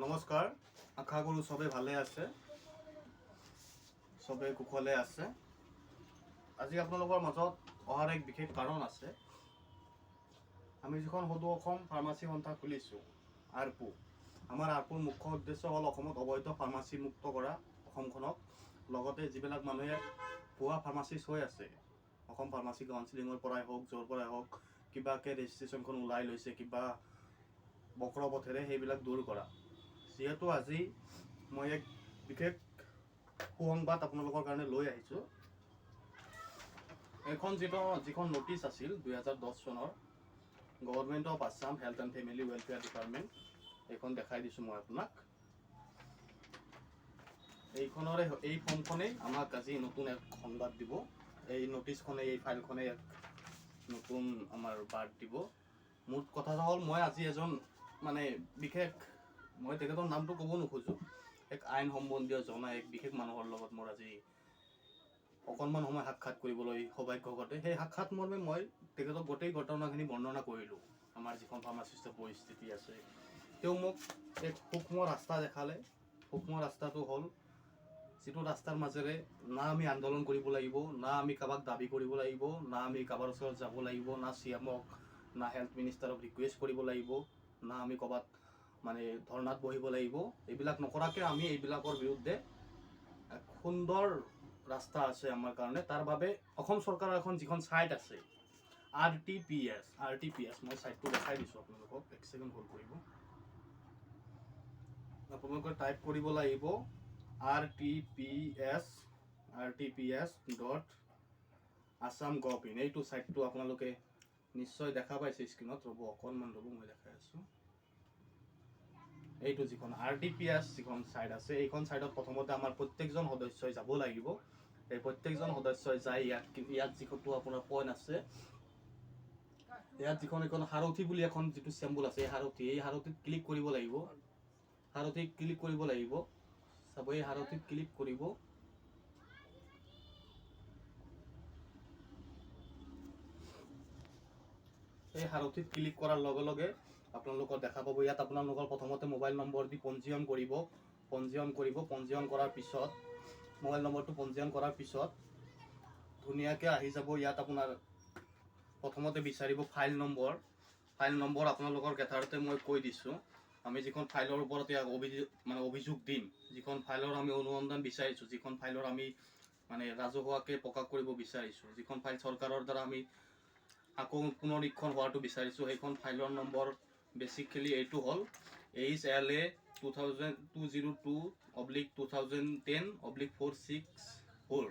নমস্কাৰ। আশা কৰোঁ চবে ভালে আছে, চবে কুশলে আছে। আজি আপোনালোকৰ মাজত অহাৰ এক বিশেষ কাৰণ আছে। আমি যিখন সদৌ অসম ফাৰ্মাচী সন্থা খুলিছোঁ, আৰপু, আমাৰ আৰপুৰ মুখ্য উদ্দেশ্য হ'ল অসমত অবৈধ ফাৰ্মাচী মুক্ত কৰা অসমখনক। লগতে যিবিলাক মানুহে ভুৱা ফাৰ্মাচিষ্ট হৈ আছে, অসম ফাৰ্মাচী কাউন্সিলিঙৰ পৰাই হওক, য'ৰ পৰাই হওক, কিবাকৈ ৰেজিষ্ট্ৰেশ্যনখন ওলাই লৈছে কিবা বক্ৰ পথেৰে, সেইবিলাক দূৰ কৰা। যিহেতু আজি মই এক বিশেষ সুসংবাদ আপোনালোকৰ কাৰণে লৈ আহিছোঁ। এইখন যিখন নটিচ আছিল 2010 চনৰ, Government of Assam, Health and Family Welfare Department, এইখন দেখাই দিছোঁ মই আপোনাক। এইখনৰে, এই ফৰ্মখনেই আমাক আজি নতুন এক সংবাদ দিব। এই নটিচখনে, এই ফাইলখনে এক নতুন আমাৰ বাৰ্ত দিব। মোৰ কথাটো হ'ল, মই আজি এজন মানে বিশেষ, মই তেখেতৰ নামটো ক'ব নোখোজোঁ, এক আইন সম্বন্ধীয় জনা এক বিশেষ মানুহৰ লগত মোৰ আজি অকণমান সময় সাক্ষাৎ কৰিবলৈ সৌভাগ্য ঘটে। সেই সাক্ষাৎ মৰ্মে মই তেখেতক গোটেই ঘটনাখিনি বৰ্ণনা কৰিলোঁ, আমাৰ যিখন ফাৰ্মাচিষ্টৰ পৰিস্থিতি আছে। তেওঁ মোক এক সূক্ষ্ম ৰাস্তা দেখালে। সূক্ষ্ম ৰাস্তাটো হ'ল যিটো ৰাস্তাৰ মাজেৰে না আমি আন্দোলন কৰিব লাগিব, না আমি কাৰোবাক দাবী কৰিব লাগিব, না আমি কাৰোবাৰ ওচৰত যাব লাগিব, না চি এমক, না হেল্থ মিনিষ্টাৰক ৰিকুৱেষ্ট কৰিব লাগিব, না আমি ক'ৰবাত মানে ধৰ্ণাত বহিব লাগিব। এইবিলাক নকৰাকৈ আমি এইবিলাকৰ বিৰুদ্ধে এক সুন্দৰ ৰাস্তা আছে আমাৰ কাৰণে। তাৰ বাবে অসম চৰকাৰৰ এখন যিখন ছাইট আছে, R T P S, R T P S, মই ছাইটটো দেখাই দিছোঁ আপোনালোকক। এক ছেকেণ্ড হোল্ড কৰিব। আপোনালোকে টাইপ কৰিব লাগিব R T P S, rtps.assamgov.in। এইটো ছাইটটো আপোনালোকে নিশ্চয় দেখা পাইছে স্ক্ৰীণত। ৰ'ব, অকণমান ৰ'ব, মই দেখাই আছোঁ। এইটো যিখন আৰ টি পি এছ যিখন ছাইট আছে, এইখন ছাইটত প্ৰথমতে আমাৰ প্ৰত্যেকজন সদস্যই যাব লাগিব। এই প্ৰত্যেকজন সদস্যই যাই ইয়াত ইয়াত যিটো আপোনাৰ পইণ্ট আছে, ইয়াত যিখন এখন সাৰথি বুলি এখন যিটো চিম্বল আছে, এই সাৰথি, এই সাৰথিত ক্লিক কৰিব লাগিব। সাৰথিত ক্লিক কৰিব লাগিব। চাব, এই সাৰথিত ক্লিক কৰিব। এই সাৰথিত ক্লিক কৰাৰ লগে লগে আপোনালোকৰ দেখা পাব, ইয়াত আপোনালোকৰ প্ৰথমতে মোবাইল নম্বৰ দি পঞ্জীয়ন কৰিব। পঞ্জীয়ন কৰিব। পঞ্জীয়ন কৰাৰ পিছত, মোবাইল নম্বৰটো পঞ্জীয়ন কৰাৰ পিছত ধুনীয়াকৈ আহি যাব। ইয়াত আপোনাৰ প্ৰথমতে বিচাৰিব ফাইল নম্বৰ। ফাইল নম্বৰ আপোনালোকৰ কেথাৰতে মই কৈ দিছোঁ। আমি যিখন ফাইলৰ ওপৰত ইয়াক অভিযোগ, মানে অভিযোগ দিম, যিখন ফাইলৰ আমি অনুসন্ধান বিচাৰিছোঁ, যিখন ফাইলৰ আমি মানে ৰাজহুৱাকৈ প্ৰকাশ কৰিব বিচাৰিছোঁ, যিখন ফাইল চৰকাৰৰ দ্বাৰা আমি আকৌ পুনৰীক্ষণ হোৱাটো বিচাৰিছোঁ, সেইখন ফাইলৰ নম্বৰ বেচিকেলি এইটো হ'ল HLA 200202/2010/464।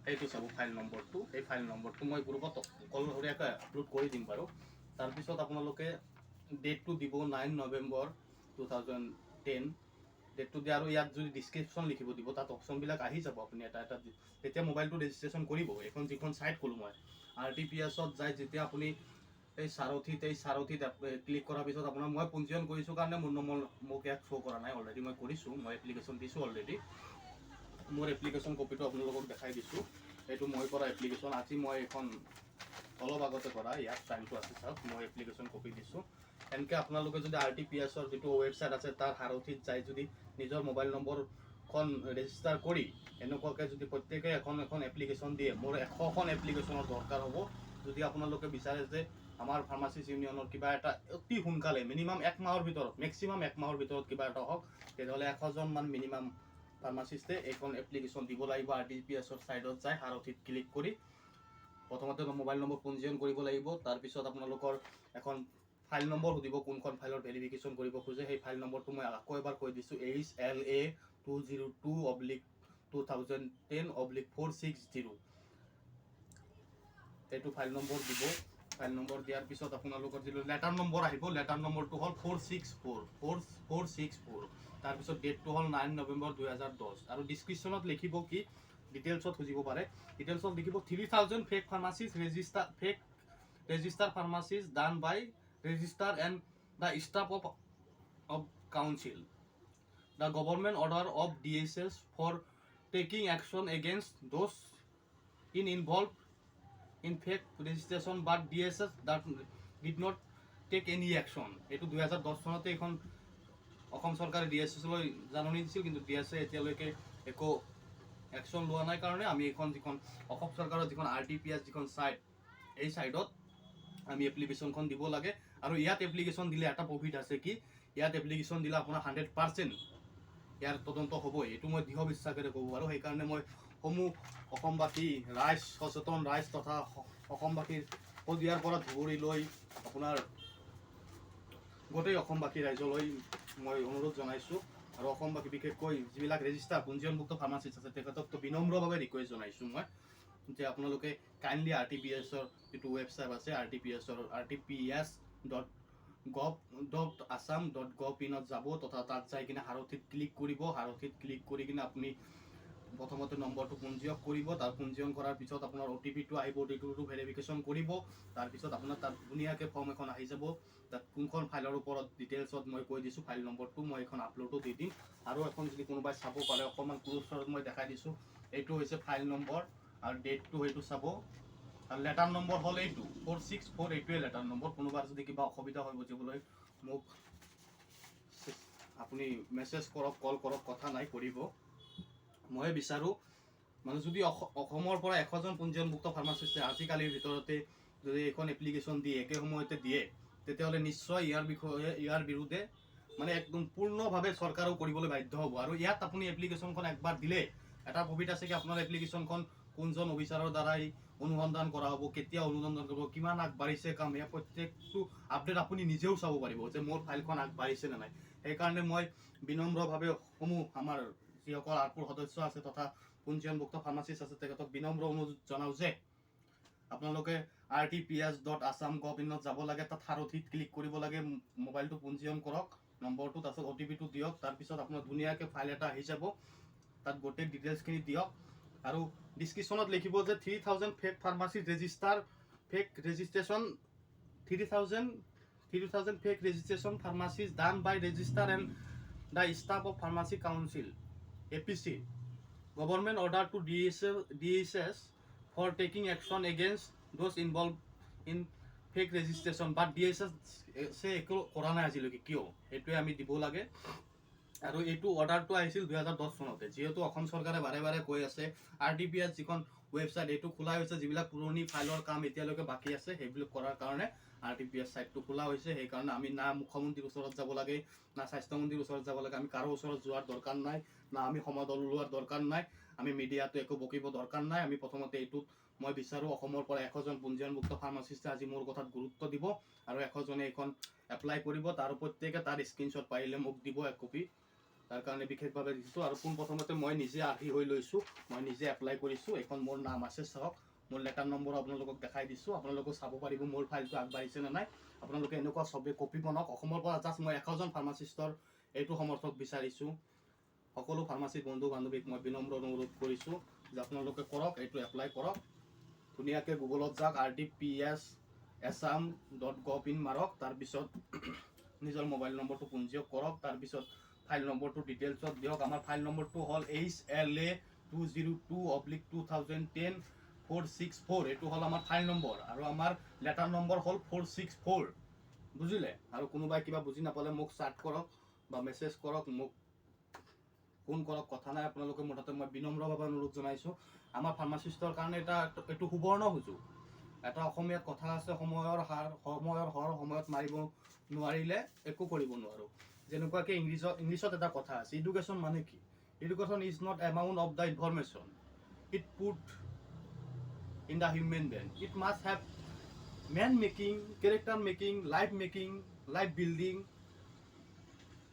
সেইটো চাব ফাইল নম্বৰটো। এই ফাইল নম্বৰটো মই গ্ৰুপত অকলশৰীয়াকৈ আপলোড কৰি দিম বাৰু। তাৰপিছত আপোনালোকে ডেটটো দিব, 9 November 2010 ডেটটো দিয়ে। আৰু ইয়াত যদি ডিছক্ৰিপশ্যন লিখিব দিব, তাত অপশ্যনবিলাক আহি যাব। আপুনি এটা এটা তেতিয়া মোবাইলটো ৰেজিষ্ট্ৰেশ্যন কৰিব। এইখন যিখন ছাইট ক'লোঁ মই, আৰ টি পি এছত যাই যেতিয়া আপুনি এই সাৰথিত ক্লিক কৰাৰ পিছত আপোনাৰ, মই পঞ্জীয়ন কৰিছোঁ কাৰণে মোৰ নম্বৰ মোক ইয়াত শ্ব' কৰা নাই। অলৰেডি মই কৰিছোঁ, মই এপ্লিকেশ্যন দিছোঁ অলৰেডি। মোৰ এপ্লিকেশ্যন কপিটো আপোনালোকক দেখাই দিছোঁ। এইটো মই কৰা এপ্লিকেশ্যন, আজি মই এইখন অলপ আগতে কৰা। ইয়াত টাইমটো আছে, চাওক। মই এপ্লিকেশ্যন কপি দিছোঁ। এনেকৈ আপোনালোকে যদি আৰ টি পি এছৰ যিটো ৱেবছাইট আছে, তাৰ সাৰথিত যাই যদি নিজৰ মোবাইল নম্বৰখন ৰেজিষ্টাৰ কৰি এনেকুৱাকৈ যদি প্ৰত্যেকে এখন এখন এপ্লিকেশ্যন দিয়ে, মোৰ 100খন এপ্লিকেশ্যনৰ দৰকাৰ হ'ব। যদি আপোনালোকে বিচাৰে যে আমাৰ ফাৰ্মাচিষ্ট ইউনিয়নৰ কিবা এটা অতি সোনকালে, মিনিমাম এক মাহৰ ভিতৰত, মেক্সিমাম এক মাহৰ ভিতৰত কিবা এটা হওক, তেতিয়াহ'লে 100জনমান মিনিমাম ফাৰ্মাচিষ্টে এইখন এপ্লিকেশ্যন দিব লাগিব। আৰ টি পি এছৰ ছাইডত যাই সাৰথিত ক্লিক কৰি প্ৰথমতে মোবাইল নম্বৰ পঞ্জীয়ন কৰিব লাগিব। তাৰপিছত আপোনালোকৰ এখন ফাইল নম্বৰ সুধিব, কোনখন ফাইলৰ ভেৰিফিকেশ্যন কৰিব খোজে। সেই ফাইল নম্বৰটো মই আকৌ এবাৰ কৈ দিছোঁ, HLA 202/2010/460। এইটো ফাইল নম্বৰ দিব। ফাইল নম্বৰ দিয়াৰ পিছত আপোনালোকৰ যিটো লেটাৰ নম্বৰ আহিব, লেটাৰ নম্বৰটো হ'ল 464, 4464। তাৰপিছত ডেটটো হ'ল 9 নৱেম্বৰ 2010। আৰু ডিছক্ৰিপশ্যনত লিখিব কি, ডিটেইলছত খুজিব পাৰে, ডিটেইলছত লিখিব 3000 fake pharmacies register, fake register pharmacies done by register and the staff of council. The government order of DHS for taking action against those in involve in fake registration, but DHS that did not take any action. এইটো 2010 চনতে এইখন অসম চৰকাৰে D H এছলৈ জাননী দিছিল, কিন্তু D H A এতিয়ালৈকে একো action লোৱা নাই কাৰণে আমি এইখন যিখন অসম চৰকাৰৰ যিখন আৰটিপিএছ যিখন ছাইট, এই ছাইটত আমি এপ্লিকেশ্যনখন দিব লাগে। আৰু ইয়াত এপ্লিকেশ্যন দিলে এটা প্ৰফিট আছে কি, ইয়াত এপ্লিকেশ্যন দিলে আপোনাৰ 100% ইয়াৰ তদন্ত হ'বই। এইটো মই দৃঢ় বিশ্বাসেৰে ক'ব পাৰোঁ। সেইকাৰণে মই সমূহ অসমবাসী ৰাইজ, সচেতন ৰাইজ তথা অসমবাসীৰ শদিয়াৰ পৰা ধুবুৰীলৈ আপোনাৰ গোটেই অসমবাসী ৰাইজলৈ মই অনুৰোধ জনাইছোঁ। আৰু অসমবাসী, বিশেষকৈ যিবিলাক ৰেজিষ্টাৰ পঞ্জীয়নভুক্ত ফাৰ্মাচিষ্ট আছে, তেখেতকতো বিনম্ৰভাৱে ৰিকুৱেষ্ট জনাইছোঁ মই যে আপোনালোকে কাইণ্ডলি আৰটিপিএছৰ যিটো ৱেবছাইট আছে, আৰটিপিএছৰ rtps.rtps.gov.assam.gov ইনত যাব তথা তাত যাই কিনে সাৰথিত ক্লিক কৰিব। সাৰথিত ক্লিক কৰি কিনে আপুনি প্ৰথমতে নম্বৰটো পঞ্জীয়ক কৰিব। তাৰ পঞ্জীয়ন কৰাৰ পিছত আপোনাৰ অ'টিপিটো আহিব, অ'টিপিটো ভেৰিফিকেশ্যন কৰিব। তাৰপিছত আপোনাৰ তাত ধুনীয়াকৈ ফৰ্ম এখন আহি যাব। তাত কোনখন ফাইলৰ ওপৰত ডিটেইলছত মই কৈ দিছোঁ। ফাইল নম্বৰটো মই এইখন আপলোডো দি দিম। আৰু এখন যদি কোনোবাই চাব পাৰে, অকণমান ক্ল'জত মই দেখাই দিছোঁ। এইটো হৈছে ফাইল নম্বৰ আৰু ডেটটো সেইটো চাব। আৰু লেটাৰ নম্বৰ হ'ল এইটো 464, এইটোৱে লেটাৰ নম্বৰ। কোনোবাৰ যদি কিবা অসুবিধা হয় বুজিবলৈ, মোক আপুনি মেছেজ কৰক, কল কৰক, কথা নাই, কৰিব। মই বিচাৰোঁ মানে যদি অসমৰ পৰা 100জন পঞ্জীয়নভুক্ত ফাৰ্মাচিষ্টে আজিকালিৰ ভিতৰতে যদি এইখন এপ্লিকেশ্যন দিয়ে, একে সময়তে দিয়ে, তেতিয়াহ'লে নিশ্চয় ইয়াৰ বিষয়ে, ইয়াৰ বিৰুদ্ধে মানে একদম পূৰ্ণভাৱে চৰকাৰেও কৰিবলৈ বাধ্য হ'ব। আৰু ইয়াত আপুনি এপ্লিকেশ্যনখন একবাৰ দিলে এটা প্ৰফিট আছে কি, আপোনাৰ এপ্লিকেশ্যনখন কোনজন অফিচাৰৰ দ্বাৰাই অনুসন্ধান কৰা হ'ব, কেতিয়া অনুসন্ধান কৰিব, কিমান আগবাঢ়িছে কাম, এয়া প্ৰত্যেকটো আপডেট আপুনি নিজেও চাব পাৰিব যে মোৰ ফাইলখন আগবাঢ়িছে নে নাই। সেইকাৰণে মই বিনম্ৰভাৱে সমূহ আমাৰ যিসকল আৰপুৰ সদস্য আছে তথা পঞ্জীয়নভুক্ত ফাৰ্মাচিষ্ট আছে, তেখেতক বিনম্ৰ অনুৰোধ জনাওঁ যে আপোনালোকে rtps.assamgov ইনত যাব লাগে, তাত সাৰথিত ক্লিক কৰিব লাগে, মোবাইলটো পঞ্জীয়ন কৰক নম্বৰটো, তাৰপিছত অ'টিপিটো দিয়ক। তাৰপিছত আপোনাৰ ধুনীয়াকৈ ফাইল এটা আহি যাব। তাত গোটেই ডিটেইলছখিনি দিয়ক আৰু ডিছক্ৰিপশ্যনত লিখিব যে 3000 fake pharmacy register, fake registration, 3000 fake registration pharmacies done by register and the staff of Pharmacy Council APC. Government order to DHS for taking action against those involved in fake registration, but DHS সে একো কৰা নাই আজিলৈকে, কিয়? সেইটোৱে আমি দিব লাগে। আৰু এইটো অৰ্ডাৰটো আহিছিল 2010 চনতে। যিহেতু অসম চৰকাৰে বাৰে বাৰে কৈ আছে, আৰটিপিএছ যিখন ৱেবছাইট, এইটো খোলা হৈছে, যিবিলাক পুৰণি ফাইলৰ কাম এতিয়ালৈকে বাকী আছে, সেইবিলাক কৰাৰ কাৰণে আৰটিপিএছ ছাইটটো খোলা হৈছে। সেইকাৰণে আমি না মুখ্যমন্ত্ৰীৰ ওচৰত যাব লাগে, না স্বাস্থ্যমন্ত্ৰীৰ ওচৰত যাব লাগে। আমি কাৰো ওচৰত যোৱাৰ দৰকাৰ নাই, না আমি সমদল ওলোৱাৰ দৰকাৰ নাই, আমি মিডিয়াটো একো বকিব দৰকাৰ নাই। আমি প্ৰথমতে এইটোত মই বিচাৰোঁ, অসমৰ পৰা 100জন পঞ্জীয়নভুক্ত ফাৰ্মাচিষ্টে আজি মোৰ কথাত গুৰুত্ব দিব আৰু 100জনে এইখন এপ্লাই কৰিব। তাৰ প্ৰত্যেকে তাৰ স্ক্ৰীনশ্বট পাৰিলে মোক দিব এক কপি। তাৰ কাৰণে বিশেষভাৱে দিছোঁ। আৰু পোনপ্ৰথমতে মই নিজে আৰ্হি হৈ লৈছোঁ, মই নিজে এপ্লাই কৰিছোঁ। এইখন মোৰ নাম আছে, চাওক। মোৰ লেটাৰ নম্বৰ আপোনালোকক দেখাই দিছোঁ, আপোনালোকেও চাব পাৰিব মোৰ ফাইলটো আগবাঢ়িছে নে নাই। আপোনালোকে এনেকুৱা চবে কপি বনাওক। অসমৰ পৰা জাষ্ট মই 100জন ফাৰ্মাচিষ্টৰ এইটো সমৰ্থক বিচাৰিছোঁ। সকলো ফাৰ্মাচী বন্ধু বান্ধৱীক মই বিনম্ৰ অনুৰোধ কৰিছোঁ যে আপোনালোকে কৰক, এইটো এপ্লাই কৰক। ধুনীয়াকৈ গুগলত যাওক, rtpsassam.gov in মাৰক, তাৰপিছত নিজৰ মোবাইল নম্বৰটো পঞ্জীয়ক কৰক, তাৰপিছত ফাইল নম্বৰটো ডিটেইলছত দিয়ক। আমাৰ ফাইল নম্বৰটো হ'ল HLA 202/2010 464। এইটো হ'ল আমাৰ ফাইল নম্বৰ আৰু আমাৰ লেটাৰ নম্বৰ হ'ল 464। বুজিলে? আৰু কোনোবাই কিবা বুজি নাপালে মোক চাট কৰক বা মেছেজ কৰক, মোক ফোন কৰক, কথা নাই। আপোনালোকে মুঠতে মই বিনম্ৰভাৱে অনুৰোধ জনাইছোঁ, আমাৰ ফাৰ্মাচিষ্টৰ কাৰণে এটা এইটো সুবৰ্ণ সুযোগ। এটা অসমীয়াত কথা আছে, সময়ৰ সাৰ, সময়ৰ শৰ সময়ত মাৰিব নোৱাৰিলে একো কৰিব নোৱাৰোঁ। যেনেকুৱাকৈ ইংলিছত এটা কথা আছে, এডুকেশ্যন মানে কি? Education is not amount of the information it put in the human brain. It must have man making, character making, life making, life building.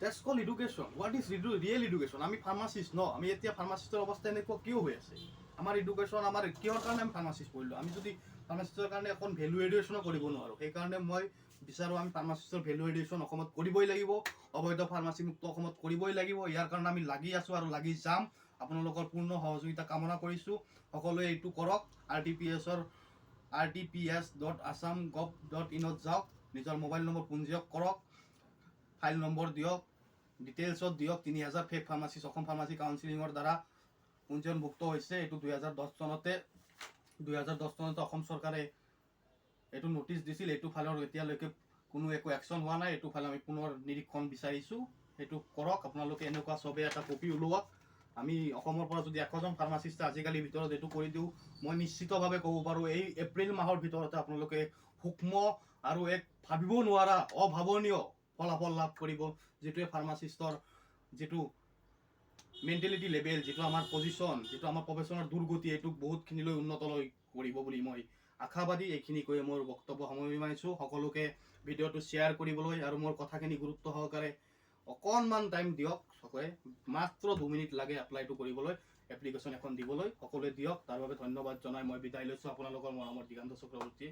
That's call education. What is real education? আমি pharmacist ন, আমি এতিয়া ফাৰ্মাচিষ্টৰ অৱস্থা এনেকুৱা কিয় হৈ আছে? আমাৰ education, আমাৰ কিহৰ কাৰণে আমি ফাৰ্মাচিষ্ট পঢ়িলোঁ, আমি যদি ফাৰ্মাচিষ্টৰ কাৰণে এখন ভেলু এডিশ্যনো কৰিব নোৱাৰোঁ? সেইকাৰণে মই বিচাৰোঁ, আমি ফাৰ্মাচিষ্টৰ ভেলু এডিশ্যন অসমত কৰিবই লাগিব, অবৈধ ফাৰ্মাচী মুক্ত অসমত কৰিবই লাগিব। ইয়াৰ কাৰণে আমি লাগি আছোঁ আৰু লাগি যাম। আপোনালোকৰ পূৰ্ণ সহযোগিতা কামনা কৰিছোঁ। সকলোৱে এইটো কৰক। আৰটিপিএছৰ rtps.assamgov.ইনত যাওক, নিজৰ মোবাইল নম্বৰ পঞ্জীয়ক কৰক, ফাইল নম্বৰ দিয়ক, ডিটেইলছত দিয়ক, 3000 ফেক ফাৰ্মাচিষ্ট অসম ফাৰ্মাচী কাউন্সিলিঙৰ দ্বাৰা পঞ্জীয়নভুক্ত হৈছে। এইটো 2010 চনতে অসম চৰকাৰে এইটো নটিচ দিছিল। এইটো ফালৰ এতিয়ালৈকে কোনো একো একশ্যন হোৱা নাই। এইটো ফালে আমি পুনৰ নিৰীক্ষণ বিচাৰিছোঁ। সেইটো কৰক। আপোনালোকে এনেকুৱা চবে এটা কপি ওলোৱাক। আমি অসমৰ পৰা যদি 100জন ফাৰ্মাচিষ্ট আজিকালিৰ ভিতৰত এইটো কৰি দিওঁ, মই নিশ্চিতভাৱে ক'ব পাৰোঁ, এই এপ্ৰিল মাহৰ ভিতৰতে আপোনালোকে সূক্ষ্ম আৰু এক ভাবিব নোৱাৰা অভাৱনীয় ফলাফল লাভ কৰিব, যিটোৱে ফাৰ্মাচিষ্টৰ যিটো মেণ্টেলিটি লেভেল, যিটো আমাৰ পজিশ্যন, যিটো আমাৰ প্ৰফেশ্যনৰ দুৰ্গতি, এইটোক বহুতখিনিলৈ উন্নতলৈ কৰিব বুলি মই আশাবাদী। এইখিনি কৈ মোৰ বক্তব্য সামৰণি মাৰিছোঁ। সকলোকে ভিডিঅ'টো শ্বেয়াৰ কৰিবলৈ আৰু মোৰ কথাখিনি গুৰুত্ব সহকাৰে অকণমান টাইম দিয়ক সকলোৱে। মাত্ৰ 2 মিনিট লাগে এপ্লাইটো কৰিবলৈ, এপ্লিকেশ্যন এখন দিবলৈ। সকলোৱে দিয়ক, তাৰ বাবে ধন্যবাদ জনাই মই বিদায় লৈছোঁ। আপোনালোকৰ মৰমৰ দিগান্ত চক্ৰৱৰ্তী।